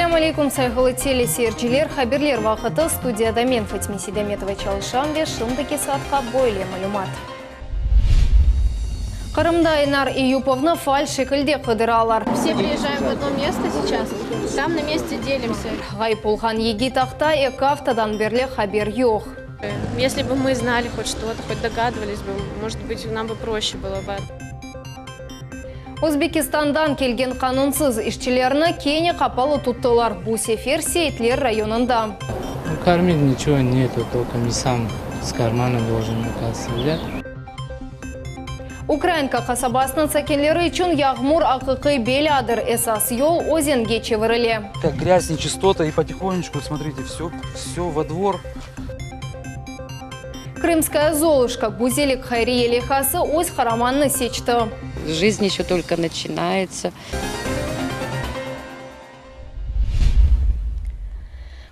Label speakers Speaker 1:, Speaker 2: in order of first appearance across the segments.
Speaker 1: Esselâm aleykum, sayğılı teleseyirciler! Haberler vaqıtı, studiyada men, Fatime Seydametova çalışam ve şimdiki saatqa böyle malümat. Qırımda Enar Eyupovnı faal şekilde qıdıralar.
Speaker 2: Vse priezjaem v odno mesto seyças, tam na meste delimsâ.
Speaker 1: Ğayıp olğan yigit aqta eki aftadan berli haber yoq.
Speaker 2: Esli bı mı znali hot çto-to, hot dogadıvalis bı, mojet bıt, nam bı proşçe bylo bı.
Speaker 1: Özbekistandan kelgen qanunsız işçilerni kene qapalı tuttılar, bu sefer Seyitler rayonında.
Speaker 3: Nu kормить ничего нету, только me сам с кармана должен оказывается взять.
Speaker 1: Ukrainka qasabasınıñ sakinleri içün yağmur aqiqiy belâdır, esas yol özenge çevirile.
Speaker 4: Как грязь, нечистота и потихонечку, смотрите, все, все во двор.
Speaker 1: Krımskaya Zoluşka, güzellik hayriye leyhası öz qaramanını seçti.
Speaker 5: Жизнь еще только начинается.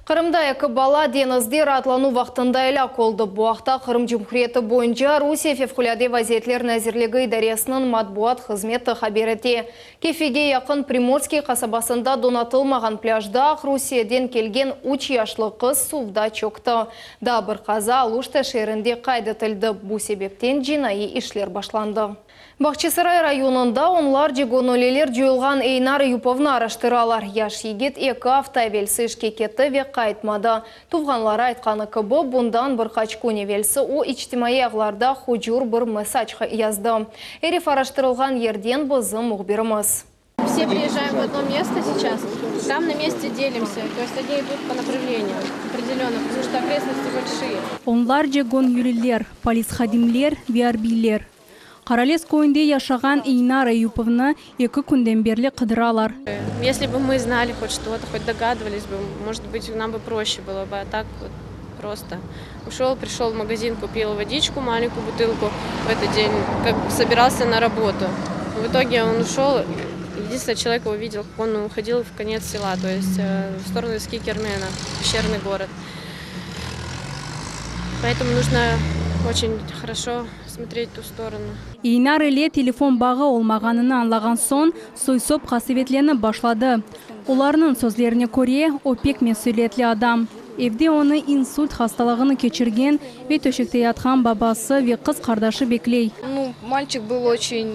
Speaker 1: Qırımda eki bala deñizde raatlanuv vaqtında elâk oldı. Bu aqta Qırım Cumhuriyeti boyunca Rusiye Fevqulâde vaziyetler nazirligi idaresiniñ matbuat hızmeti haber ete. Kefege yaqın Primorskiy qasabasında donatılmağan plâjda Aqrusiyeden kelgen üç yaşlı qız suvda çökti. Daa bir qaza Aluşta şeerinde qayd etildi, bu sebepten cinaiy işler başlandı. Bağçasaray rayonında onlarca göñülliler coyulğan Eynar Eyupovnı araştıralar. Yaş yigit eki afta evelsi işke ketti ve qaytmadı. Tuvğanları aytqanı kibi, bundan bir qaç kün evelsi o, içtimaiy ağlarda hucur bir mesac yazdı. Erif araştırılğan yerden bizim mühbirimiz.
Speaker 2: Vse priezjaem v odno mesto seyças, tam na meste delimsâ, to est oni idut po napravleniyu opredelönno, potomu çto okresnosti bolşie.
Speaker 6: Onlarca göñülliler, polis hadimler ve arbiyler. Qaralez köyünde yaşağan Eynar Eyupovnı eki künden berli qıdıralar.
Speaker 2: Esli bı mı znali hot çto-to, hot dogadıvalis bı, mojet bıt, nam bı proşçe bylo bı, a tak vot prosto uşol, prişol v magazin, kupil vodiçku, malenkuyu butılku, v etot den, kak sobiralsâ na rabotu. V itoge on uşol, edinstvennoye çeloveka uvidel, kak on uhodil v konets sela, to est v storonu Eski Kermena, peşçernıy gorod. Poetomu nujno oçen horoşo Smotret tu storonu.
Speaker 6: Eynar ile telefon bağı olmağanını añlağan soñ, soy-sop qasevetlenip başladı. Olarnıñ sözlerine köre, o pek mesüliyetli adam. Evde onı insult hastalığını keçirgen ve töşekte yatqan babası ve qız qardaşı bekley.
Speaker 7: Nu, malçik byl oçen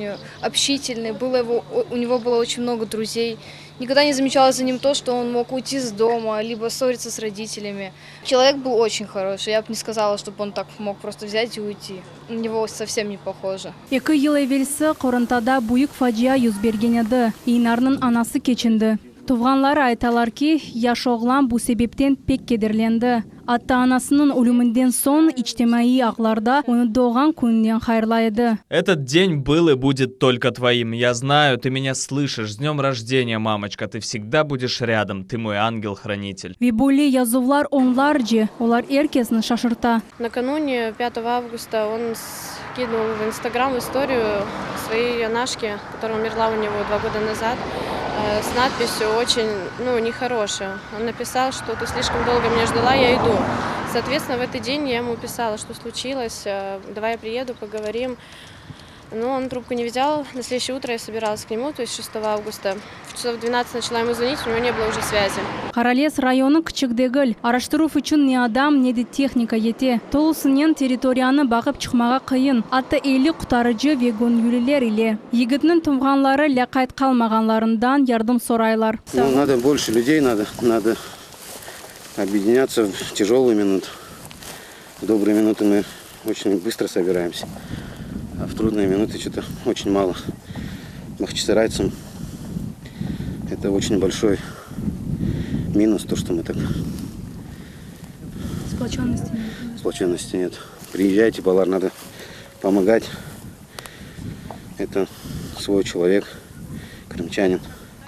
Speaker 7: obşitelnıy, bylo ego, u nego bylo oçen mnogo druzey. Nikogda ne zameçala za nim to, çto on mog uyti iz doma, libo ssoritsâ s roditelyami. Çelovek byl oçen horoşiy, ya b ne skazala, çtob on tak mog prosto vzyat i uyti. Na nego sovsem ne pohoje.
Speaker 6: Eki yıl evelsi qorantada büyük facia yüz bergen edi, Eynarnıñ anası keçindi. Tuvğanları aytalar ki, yaş oğlan bu sebepten pek kederlendi. Atta anasınıñ ölüminden soñ içtimaiy ağlarda onı doğğan kününen hayırlay edi.
Speaker 8: Этот день был и будет только твоим. Я знаю, ты меня слышишь. С днем рождения, мамочка, ты всегда будешь рядом, ты мой ангел-хранитель.
Speaker 6: Ve böyle yazuvlar onlarce, olar er kesni şaşırta.
Speaker 2: Накануне пятого августа он скинул в Инстаграм историю своей анашки, которая умерла у него два года назад, с надписью очень, ну, нехорошая. Он написал, что ты слишком долго меня ждала, я иду. Соответственно, в этот день я ему писала, что случилось, давай я приеду, поговорим. Но он трубку не взял. На следующее утро я собиралась к нему, то есть 6 августа. В часов 12 начала ему звонить, у него не было уже связи.
Speaker 6: Qaralez rayonı kiçik degil. Araştıruv içün ne adam, ne de tehnika yete. Tolusınen territoriyanı baqıp çıqmağa qıyın, atta 50 qutarıcı ve göñülliler ile. Yigitniñ tuvğanları lâqayt qalmağanlarından yardım soraylar.
Speaker 9: Ну, надо больше людей, надо, надо объединяться в тяжелую минуту. В добрые минуты мы очень быстро собираемся, а в трудные минуты что-то очень мало. Бахчисарайцам это очень большой минус, то, что мы так...
Speaker 6: Сплоченности нет.
Speaker 9: Сплоченности нет. Приезжайте, balalar, надо помогать. Это свой человек, крымчанин.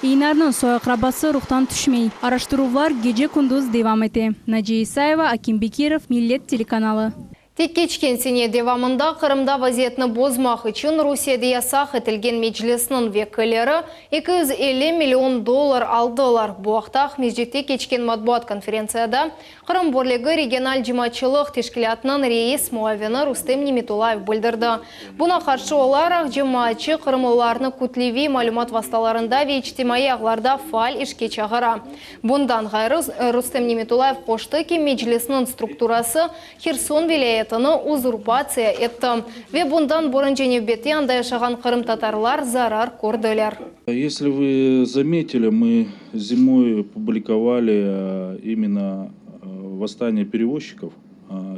Speaker 6: Eynarnıñ soy-aqrabası ruhtan tüşmey. Araştıruvlar gece-kündüz devam ete. Naciye İsayeva, Akim Bekirov, Millet telekanalı.
Speaker 1: Tek keçken sene devamında Qırımda vaziyetni bozmaq içün Rusiyede yasaq etilgen Meclisniñ vekilleri 250 million dollar aldılar. Bu aqta Aqmescitte keçken matbuat konferentsiyada Qırım birligi regional cemaatçılıq teşkilâtınıñ reis muavini Rustem Nimetullayev bildirdi. Buña qarşı olaraq cemaatçı qırımlılarnı kütleviy malümat vastalarında ve içtimaiy ağlarda faal işke çağıra. Bundan ğayrı, Rustem Nimetullayev qoştı ki, Meclisniñ strukturası Herson vilâyetini uzurpatsiya etti ve bundan birinci nevbette anda yaşağan qırımtatarlar zarar kördiler.
Speaker 10: Если вы заметили, мы зимой публиковали именно восстание перевозчиков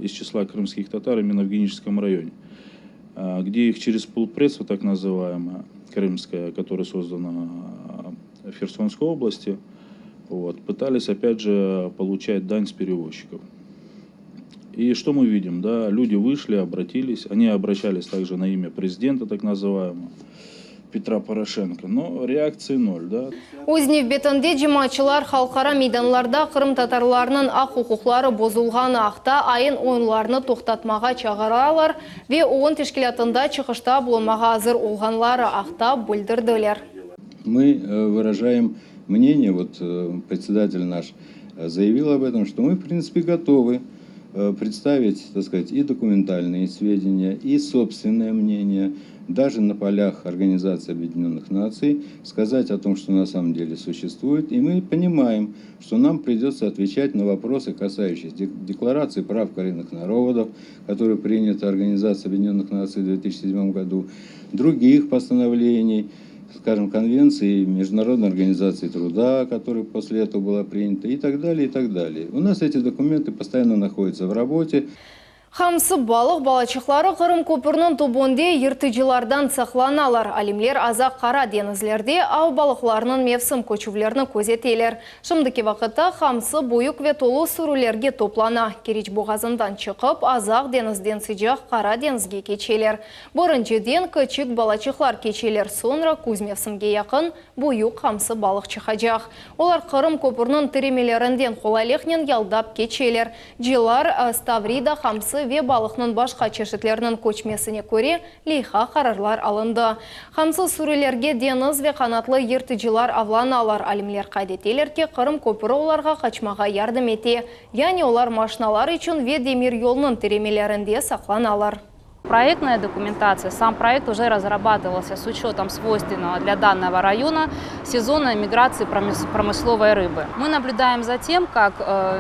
Speaker 10: из числа крымских татар именно в Геническом районе, где их через полпредство, так называемое, крымское, которое создано в Херсонской области, вот, пытались опять же получать дань с перевозчиков. И что мы видим? Да, люди вышли, обратились, они обращались также на имя президента, так называемого, Петра Порошенко, но реакции ноль. Да.
Speaker 1: Öz nevbetinde cemaatçılar halqara meydanlarda qırımtatarlarnıñ aq-uquqları bozulğanı aqta ayın-oyunlarnı toqtatmağa çağıralar ve OON teşkilâtında çıqışta bulunmağa azır olğanları aqta bildirdiler.
Speaker 11: Мы выражаем мнение, вот председатель наш заявил об этом, что мы, в принципе, готовы представить, так сказать, и документальные сведения, и собственное мнение, даже на полях Организации Объединенных Наций, сказать о том, что на самом деле существует. И мы понимаем, что нам придется отвечать на вопросы, касающиеся Декларации прав коренных народов, которая принята Организацией Объединенных Наций в 2007 году, других постановлений, скажем, Конвенции Международной организации труда, которая после этого была принята, и так далее, и так далее. У нас эти документы постоянно находятся в работе.
Speaker 1: Hamsi balıq balaçıqları Qırım köpüriniñ tübünde yırtıcılardan saqlanalar. Alimler Azaq Qara deñizlerde av balıqlarınıñ mevsim köçüvlerini közeteler. Şimdiki vaqıtta hamsi büyük ve tolu sürülerge toplana. Keriç boğazından çıqıp, Azaq deñizden sıcaq Qara deñizge keçeler. Birinciden kiçik balaçıqlar keçeler, soñra küz mevsimge yaqın büyük hamsi balıq çıqacaq. Olar Qırım köpüriniñ tiremelerinden qolaylıqnen yaldap keçeler. Cılar, stavrida, hamsi ve balıqnıñ başqa çeşitleriniñ köçmesine köre leyha qararlar alındı. Hamsi sürülerge deñiz ve qanatlı yırtıcılar avlanalar. Alimler qayd eteler ki, Qırım köpüri olarğa qaçmağa yardım ete, yani olar maşinalar içün ve demiryolnıñ tiremelerinde saqlanalar.
Speaker 12: Проектная документация, сам проект уже разрабатывался с учетом свойственного для данного района сезонной миграции промысловой рыбы. Мы наблюдаем за тем, как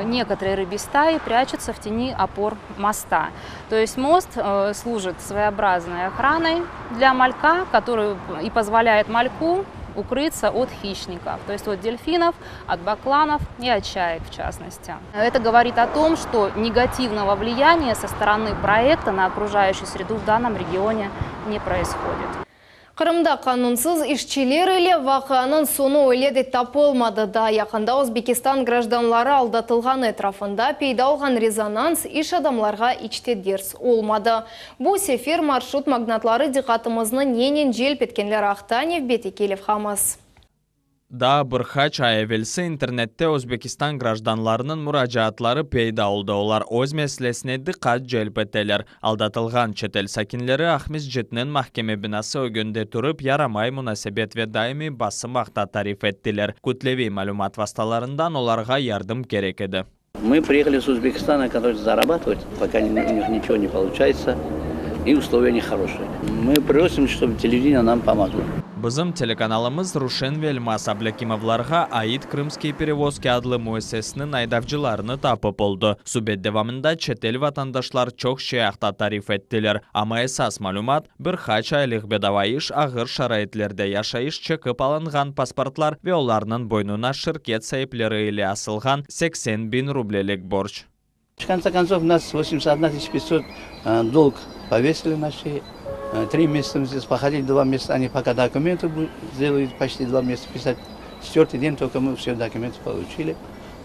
Speaker 12: некоторые рыбьи стаи прячутся в тени опор моста. То есть мост служит своеобразной охраной для малька, который и позволяет мальку укрыться от хищников, то есть от дельфинов, от бакланов и от чаек в частности. Это говорит о том, что негативного влияния со стороны проекта на окружающую среду в данном регионе не происходит.
Speaker 1: Qırımda qanunsız işçiler ile vaqianıñ soñu öyle de tapılmadı da. Yaqında Özbekistan grajdanları aldatılğanı etrafında peyda olğan rezonans iş adamlarğa iç te ders olmadı. Bu sefer marşrut magnatları diqqatımıznı nenen celp etkenleri aqta nevbetteki levhamız.
Speaker 8: Daa bir qaç ay evelsi internette Özbekistan grajdanlarınıñ muracaatları peyda oldı. Olar öz meselesine diqqat celp eteler. Aldatılğan çetel sakinleri Aqmescitniñ mahkeme binası ögünde turıp, yaramay munasebet ve daimiy basım aqta tarif ettiler. Kütleviy malümat vastalarından olarğa yardım kerek edi.
Speaker 13: Мы приехали с Узбекистана, короче, зарабатывать, пока у них ничего не получается, и условия нехорошие. Мы просим, чтобы телевидение нам помогло.
Speaker 8: Bizim telekanalımız Ruşen ve Elmaz Ablâkimovlarğa ait Krımskiye perevozki adlı müessisesiniñ aydavcılarını tapıp oldı. Subet devamında çetel vatandaşlar çoq şey aqta tarif ettiler. Amma esas malümat, bir qaç aylıq bedava iş, ağır şaraitlerde yaşayış, çekip alınğan pasportlar ve olarnıñ boynuna şirket saipleri ile asılğan 80 biñ rublelik borc.
Speaker 13: В конце концов, нас 81 500 долг повесили на шею. 3 месяца мы здесь походили, 2 месяца они пока документы сделают, почти 2 месяца писать. Четвертый день только мы все документы получили.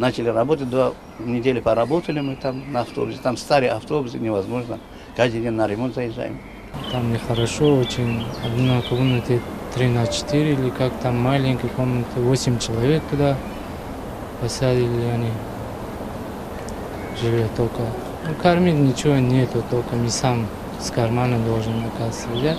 Speaker 13: Начали работать, 2 недели поработали мы там на автобусе. Там старые автобусы, невозможно. Каждый день на ремонт заезжаем.
Speaker 3: Там нехорошо очень. Одна комната 3 на 4 или как там, маленькая комната. 8 человек туда посадили они. Жили только. Ну, кормить ничего нету, только мы сам с кармана должен, оказывается, взять.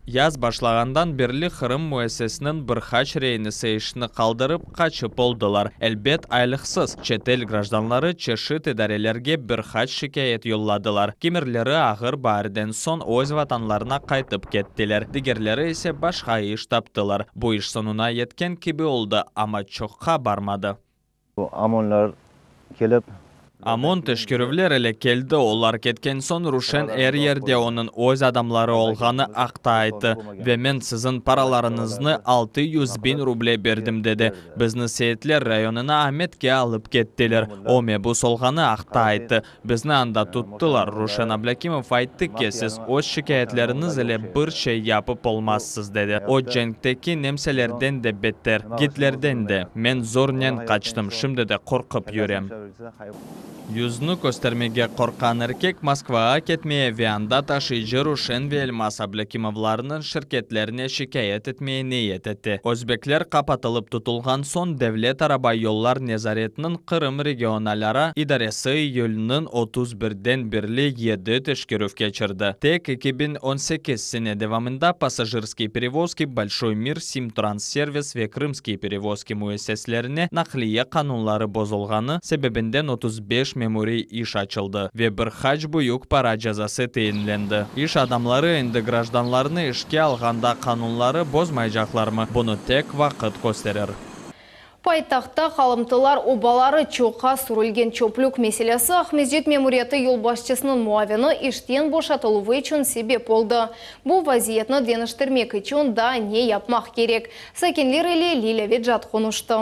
Speaker 8: Yaz başlağandan berli Qırım müessisesiniñ bir qaç reinisi işni qaldırıp, qaçıp oldılar. Elbet, aylıqsız. Çetel grajdanları çeşit idarelerge bir qaç şikâyet yolladılar. Kimerleri ağır baarden soñ öz vatanlarına qaytıp kettiler, digerleri ise başqa iş taptılar. Bu iş soñuna yetken kibi oldı, amma çoqqa barmadı.
Speaker 14: OMONlar kelip.
Speaker 8: OMON teşkerüvler ile keldi, olar ketken soñ Ruşen er yerde onıñ öz adamları olğanı aqta ayttı ve men siziñ paralarıñıznı, 600 000 ruble berdim dedi. Bizni Seyitler rayonına Ametke alıp kettiler. O mebus olğanı aqta ayttı. Bizni anda tuttılar. Ruşen Ablâkimov ayttı ki, siz öz şikâyetleriñiz ile bir şey yapıp olmazsız dedi. O cenkteki nemselerden de beter, Gitlerden de. Men zornen qaçtım, şimdi de qorqıp yürem. Yüzüni köstermege qorqqan erkek Moskvağa ketmeye ve anda taşıyıcı Ruşen ve Elmaz Ablâkimovlarnıñ şirketlerine şikâyet etmeye niyet etti. Özbekler qapatılıp tutulğan soñ Devlet araba yollar nezaretiniñ Qırım regionalara idaresi iyülniñ 31-den berli yedi teşkerüv keçirdi. Tek 2018 sene devamında Passajirskiye perevozki, Bolşoy mir, Simtransservis ve Krımskiye perevozki müessiselerine naqliye qanunları bozulğanı sebebinden 35 memuriy iş açıldı ve bir qaç büyük para cezası tayinlendi. İş adamları endi grajdanlarnı işke alğanda qanunları bozmaycaqlarmı? Bunı tek vaqıt kösterir.
Speaker 1: Paytahtta qalımtılar obaları çoqqa sürülgen çöplük meselesi Aqmescit memuriyeti yolbaşçısınıñ muavini işten boşatıluvı içün sebep oldı. Bu vaziyetni deñiştirmek içün daa ne yapmaq kerek? Sakinler ile Lilâ Vecat qonuştı.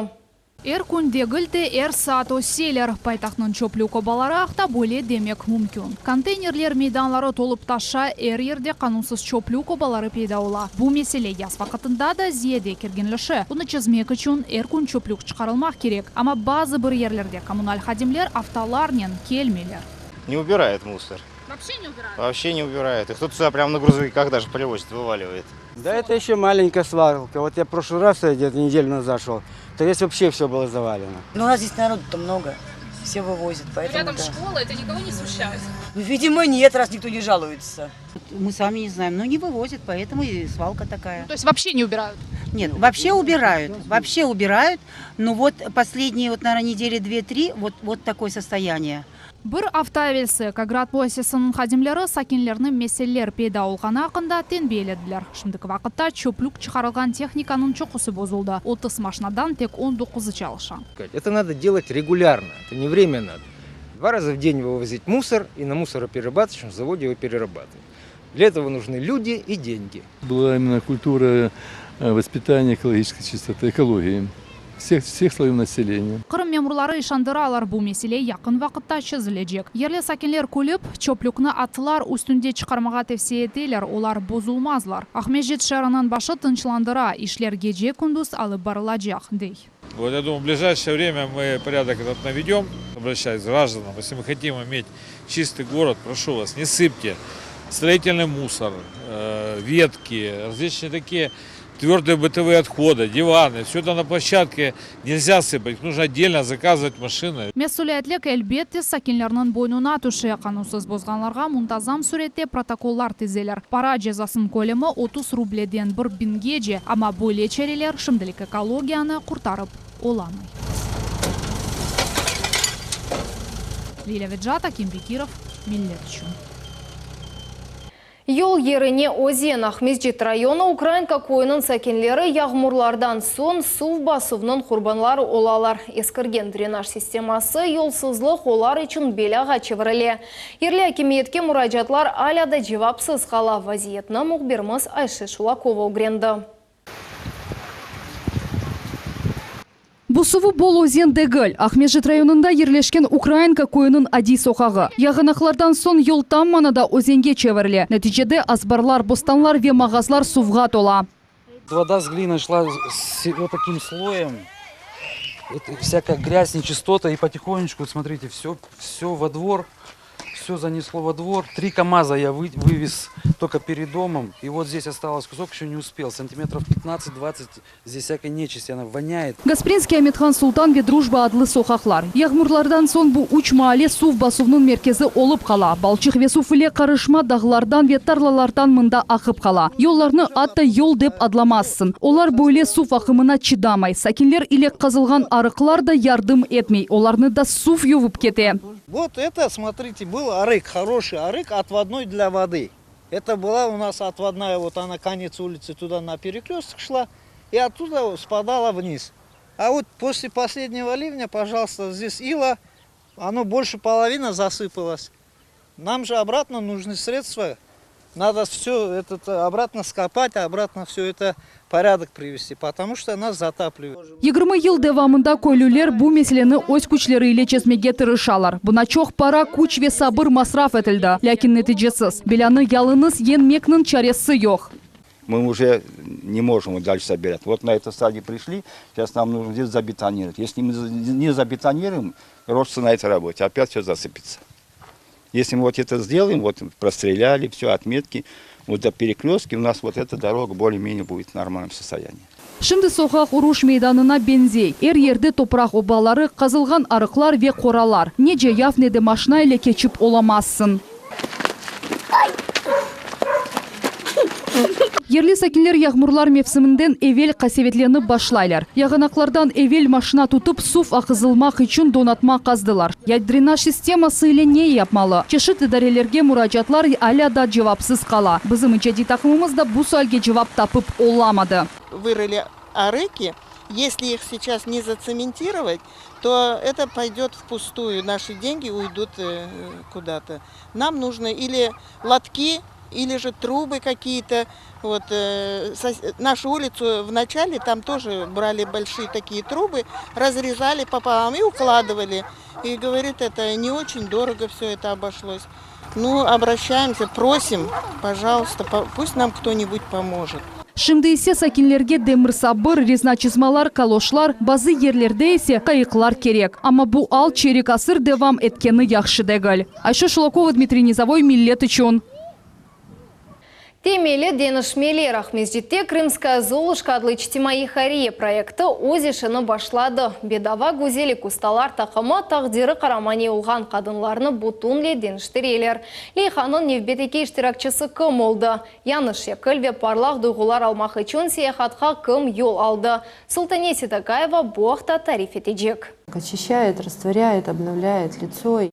Speaker 15: Er kün degil de, er saat öseler. Paytahtnıñ çöplük obaları aqta böyle demek mümkün. Konteynerler meydanları tolıp taşa, er yerde qanunsız çöplük obaları peyda ola. Bu mesele yaz vaqtında da ziyade kerginleşe. Bunı çezmek içün er kün çöplük çıqarılmaq kerek. Amma bazı bir yerlerde kommunal hadimler aftalarnen kelmeyler.
Speaker 16: Не убирает мусор.
Speaker 15: Вообще не убирают?
Speaker 16: Вообще не убирает. И кто-то сюда прямо на грузовиках даже привозит, вываливает.
Speaker 17: Да это еще маленькая свалка. Вот я в прошлый раз где-то неделю назад шел, то здесь вообще все было завалено.
Speaker 18: Ну, у нас здесь народу-то много, все вывозят, поэтому
Speaker 15: Рядом
Speaker 18: да.
Speaker 15: школа, это никого не смущает?
Speaker 18: Ну, видимо, нет, раз никто не жалуется.
Speaker 19: Мы сами не знаем, но не вывозят, поэтому и свалка такая.
Speaker 15: То есть вообще не убирают?
Speaker 19: Нет, вообще убирают, вообще убирают, но вот последние, вот, наверное, недели две-три, вот, вот такое состояние.
Speaker 15: Bir afta evelsi Ekograd müessisesiniñ hadimleri sakinlerni meseleler peyda olğanı aqqında tenbiyelediler. Şimdiki vaqıtta çöplük çıqarılğan tehnikanıñ çoqusı bozuldı. 30 maşinadan tek 19-ı çalışa.
Speaker 20: Это надо делать регулярно, это не временно. Два раза в день вывозить мусор и на мусороперерабатывающем заводе его перерабатывать. Для этого нужны люди и деньги.
Speaker 21: Была именно культура э, воспитания экологической чистоты, экологии всех, всех слоев населения.
Speaker 15: Qırım memurları işandıralar bu mesele yaqın vaqıtta çezilecek. Yerli sakinler külip, çöplükni atlar üstünde çıqarmağa tevsiye eteler, olar bozulmazlar. Aqmescit şeeriniñ başı tınçlandıra, işler gece kündüz alıp barılacaq, dey.
Speaker 22: Вот я думаю, в ближайшее время мы порядок этот наведем. Обращаюсь к гражданам, если мы хотим иметь чистый город, прошу вас, не сыпьте строительный мусор, э, ветки, различные такие твердые бытовые отходы, диваны. Все это на площадке нельзя сыпать, их нужно отдельно заказывать машины.
Speaker 15: Mesüliyetlik elbette sakinlerniñ boynuna tüşe qanunsız bozğanlarğa muntazam sürette protokollar tizeler. Para cezasınıñ kölemi 30 rubleden 1000gece, amma böyle çareler şimdilik ekologiyanı qurtarıp olamay. Lilâ Vecat, Akim Bekirov, Millet içün.
Speaker 1: Yol yerine özen Aqmescit rayonı Ukrainka köyüniñ sakinleri yağmurlardan soñ suv basuvnıñ qurbanları olalar. Eskirgen drenaj sisteması yolsuzlıq olar içün belâğa çevirile. Yerli akimiyetke muracaatlar alâ da cevapsız qala. Vaziyetni mühbirimiz Ayşe Şulakova ögrendi.
Speaker 23: Bu suvı bol özen degil. Aqmescit rayonında yerleşken Ukrainka köyüniñ adiy soqağı. Yağanaqlardan soñ yol tam manada özenge çevirile. Neticede azbarlar, bostanlar ve mağazlar suvğa tola.
Speaker 4: Вода с глиной шла с вот таким слоем. Это всякая грязь, нечистота. И потихонечку, смотрите, все, все во двор. Все занесло во двор. Три КАМАЗа я вывез только перед домом. И вот здесь осталось кусок, еще не успел. Сантиметров 15-20 здесь всякой нечисти, она воняет.
Speaker 23: Gasprinskiy, Amethan Sultan ve Drujba adlı soqaqlar. Yağmurlardan soñ bu üç maale suv basuvnıñ merkezi olıp qala. Balçıq ve suv ile qarışma dağlardan ve tarlalardan mında aqıp qala. Yollarnı atta yol dep adlamazsıñ. Olar böyle suv aqımına çıdamay. Sakinler ile qazılğan arıqlar da yardım etmey, olarnı da suv yuvıp kete.
Speaker 2: Вот это, смотрите, был арык, хороший арык, отводной для воды. Это была у нас отводная, вот она конец улицы туда на перекресток шла, и оттуда спадала вниз. А вот после последнего ливня, пожалуйста, здесь ила, оно больше половины засыпалось. Нам же обратно нужны средства, надо все это обратно скопать, обратно все это порядок привести, потому что нас затапливает.
Speaker 23: 20 yıl devamında köylüler bu meseleni öz küçleri ile çezmege tırışalar. Buña çoq para, küç ve sabır masraf etildi. Lâkin neticesiz. Belânı yalıñız yeñmekniñ çaresi yoq.
Speaker 5: Мы уже не можем дальше собирать. Вот на этой стадии пришли, сейчас нам нужно здесь забетонировать. Если мы не забетонируем, грош цена этой работе, опять все засыпется. Если мы вот это сделаем, вот простреляли, все, отметки, вот до перекрестки у нас вот эта дорога более-менее будет в нормальном состоянии.
Speaker 23: Şimdi soqaq uruş meydanına beñzey. Er yerde topraq obaları, qazılğan arıqlar ve qoralar. Ne cayav, ne de maşina ile keçip olamazsıñ. Yerli sakinler yağmurlar mevsiminden evel qasevetlenip başlaylar. Yağanaqlardan evel maşina tutıp, suv aqızılmaq içün donatma qazdılar. Ya drenaj sisteması ile ne yapmalı? Çeşit idarelerge muracaatlar alâ da cevapsız qala. Bizim icadiy taqımımız da bu sualge cevap tapıp olamadı.
Speaker 7: Вырыли арыки, если их сейчас не зацементировать, то это пойдет впустую, наши деньги уйдут куда-то. Нам нужно или лотки, или же трубы какие-то. Вот, нашу улицу в начале там тоже брали большие такие трубы, разрезали пополам и укладывали. И говорит, это не очень дорого все это обошлось. Ну, обращаемся, просим, пожалуйста, пусть нам кто-нибудь поможет.
Speaker 23: Şimdi ise sakinlerge demir sabır, rezina çızmalar, kaloşlar, bazı yerlerde ise qayıqlar kerek. Amma bu al çerik asır devam etkeni yahşı degil. Ayşe Şulakova, Dmitriy Nizovoy, Millet içün.
Speaker 1: Temelli deñişmeler Aqmescitte Krımskaya Zoluşka adlı içtimaiy hayriye proyekti öz işini başladı. Bedava güzellik ustalar taqımı taqdiri qaramaniy olğan qadınlarnı bütünley deñiştireler. Leyhanıñ nevbetteki iştirakçisi kim oldı? Yañı şekil ve parlaq duyğular almaq içün seyahatqa kim yol aldı? Sultane Seytakayeva bu aqta tarif etecek.
Speaker 24: Очищает, растворяет, обновляет лицо.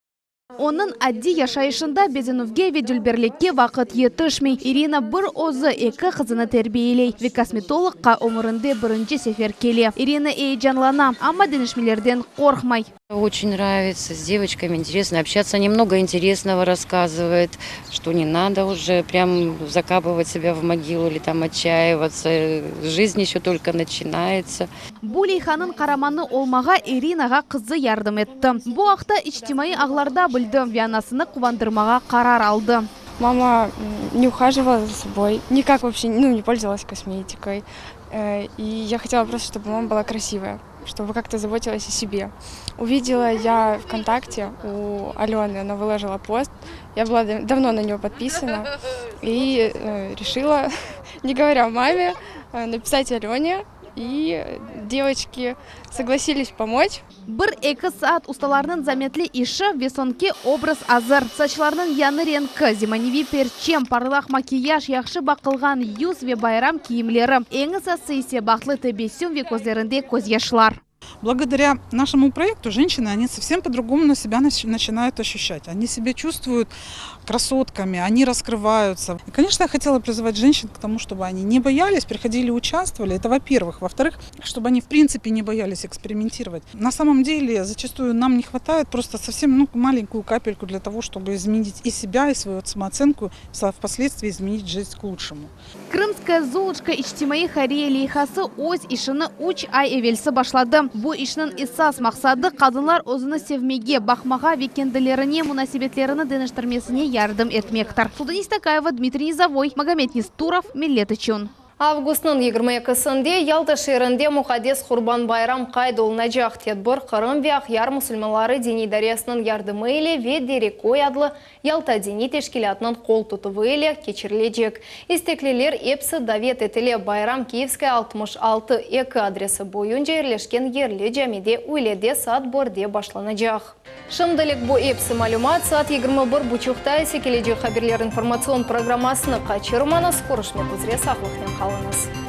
Speaker 25: Onıñ adiy yaşayışında bezenüvge ve dülberlikke vaqıt yetişmey. İrina bir özü eki qızını terbiyeley ve kosmetologqa ömürinde birinci sefer kele. İrina eyecanlana, amma deñişmelerden qorqmay.
Speaker 26: Очень нравится, с девочками интересно общаться, они много интересного рассказывает, что не надо уже прям закапывать себя в могилу или там отчаиваться, жизнь еще только начинается.
Speaker 25: Bu leyhanıñ qaramanı olmağa İrinağa qızı yardım etti. Bu aqta içtimaiy ağlarda bildi ve anasını quvandırmağa qarar aldı.
Speaker 27: Мама не ухаживала за собой, никак вообще ну, не пользовалась косметикой. И я хотела просто, чтобы мама была красивая, чтобы как-то заботилась о себе. Увидела я ВКонтакте у Алены, она выложила пост. Я была давно на нее подписана и решила, не говоря маме, написать Алене. И девочки согласились помочь.
Speaker 25: Bir-eki saat ustalarnıñ zametli işi ve soñki obraz azır. Saçlarnıñ yañı renki, zemaneviy perçem, parlaq makiyaj, yahşı baqılğan yüz ve bayram kiyimleri. Eñ esası ise bahtlı tebessüm ve közlerinde közyaşlar.
Speaker 28: Благодаря нашему проекту женщины, они совсем по-другому на себя начинают ощущать. Они себя чувствуют красотками, они раскрываются. И, конечно, я хотела призывать женщин к тому, чтобы они не боялись, приходили, участвовали. Это во-первых. Во-вторых, чтобы они в принципе не боялись экспериментировать. На самом деле, зачастую нам не хватает просто совсем ну, маленькую капельку для того, чтобы изменить и себя, и свою самооценку, впоследствии изменить жизнь к лучшему.
Speaker 25: Крымская Золушка içtimaiy hayriye leyhası öz işini üç ay evelsi başladı. Bu işniñ esas maqsadı qadınlar özüni sevmege, baqmağa ve kendilerine munasebetlerini deñiştirmesine yardım etmektir. Sultane Seytakayeva, Dmitriy Nizovoy, Magomed Nesturov, Millet içün.
Speaker 1: Avgustnıñ 22-sinde Yalta şeerinde muqaddes Qurban bayram qayd olunacaq. Tedbir Qırım ve Aqyar musulmanları diniy idaresiniñ yardımı ile ve Dereköy adlı Yalta diniy teşkilâtınıñ qol tutuvı ile keçirilecek. İstekliler episi davet etile. Bayram Kiyevskaya 66, 2 adresi boyunca yerleşken yerli camide üylede saat birde başlanacaq. Şimdilik bu episi malümat. Saat 21 buçuqta ise kelecek haberler informatsion programmasını qaçırmañız. Körüşmek üzre, sağlıqnen qalıñız.